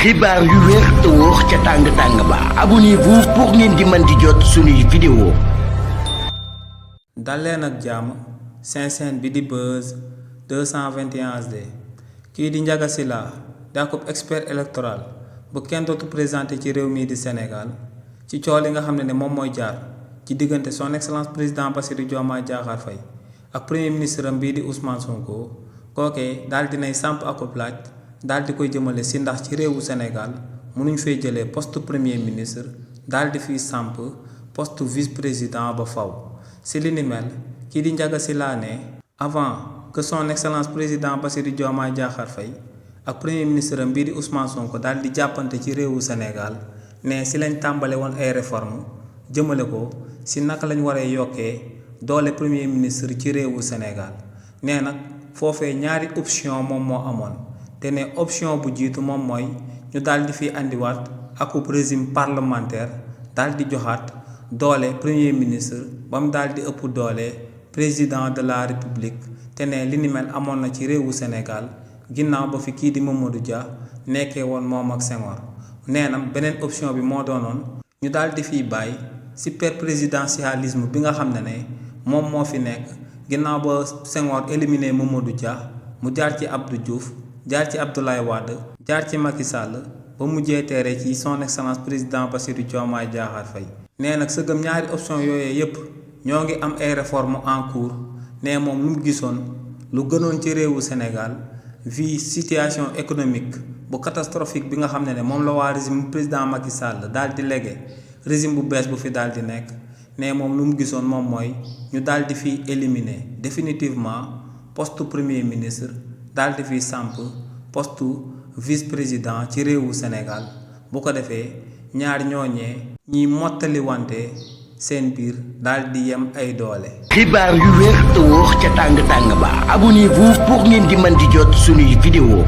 xibaar yu wér te wóor ca tàng ba abonnez-vous pour ngeen di mën di jot suñuy vidéo. dal leen ak jàmm seen bi di Buzz 221 HD kii di Ndiaga Sylla daa ko expert électoral bu kenn dootu présenté ci réew mii di Sénégal ci coow li nga xam ne moom mooy jaar ci diggante son excellence président Bassirou Diomaye Diakhar Faye ak premier ministre am bii di Ousmane Sonko kookee daal dinay samp akub laaj daal di koy jëmale si ndax ci réewu Sénégal mënuñ fay jëlee poste premier ministre daal di fiy samp poste vice président ba faw si li ni mel kii di Ndiaga Sylla ne avant que son excellence président Bassirou Diomaye Diakhar Faye ak premier ministre am bii di Ousmane Sonko daal di jàppante ci réewu Sénégal ne si lañ tàmbale woon ay réforme jëmale ko si naka lañ waree yokkee doole premier ministre ci réewu Sénégal nee nag foofee ñaari option moom moo amoon te ne option bu jiitu moom mooy ñu daal di fi andiwaat akub régime parlementaire daal di joxaat doole premier ministre ba mu daal di ëpp doole président de la république te ne li ni mel amoon na ci réewu Sénégal ginnaaw ba fi kii di Mamadou Dia nekkee woon moom ak Senghor nee na beneen option bi moo doonoon ñu daal di fiy bàyyi super présidentialisme bi nga xam ne moom moo fi nekk ginnaaw ba Senghor éliminé Mamadou Dia mu jaar ci Abdou Diouf jaar ci Abdoulaye Wade jaar ci Macky Sall ba mujjee teere ci son excellence président Bassirou Diomaye Diakhar Faye nee nag sëgëm ñaari option yooyee yépp ñoo ngi am ay réformes en cours nee moom lu mu gisoon lu gënoon ci réewu Sénégal vie situation économique bu catastrophique bi nga xam ne moom la waa régime président Macky Sall daal di légué régime bu bees bu fi daal di nekk nee moom lu mu gisoon moom mooy ñu daal di fi éliminer définitivement poste premier ministre daal di fi samp poste vice président ci réewu Sénégal bu ko defee ñaar ñooñee ñiy mottali wante seen biir daal di yem ay doole. xibaar yu wér te wóor ca tàng ba abonnez-vous pour ngeen di mën di jot suñuy vidéo.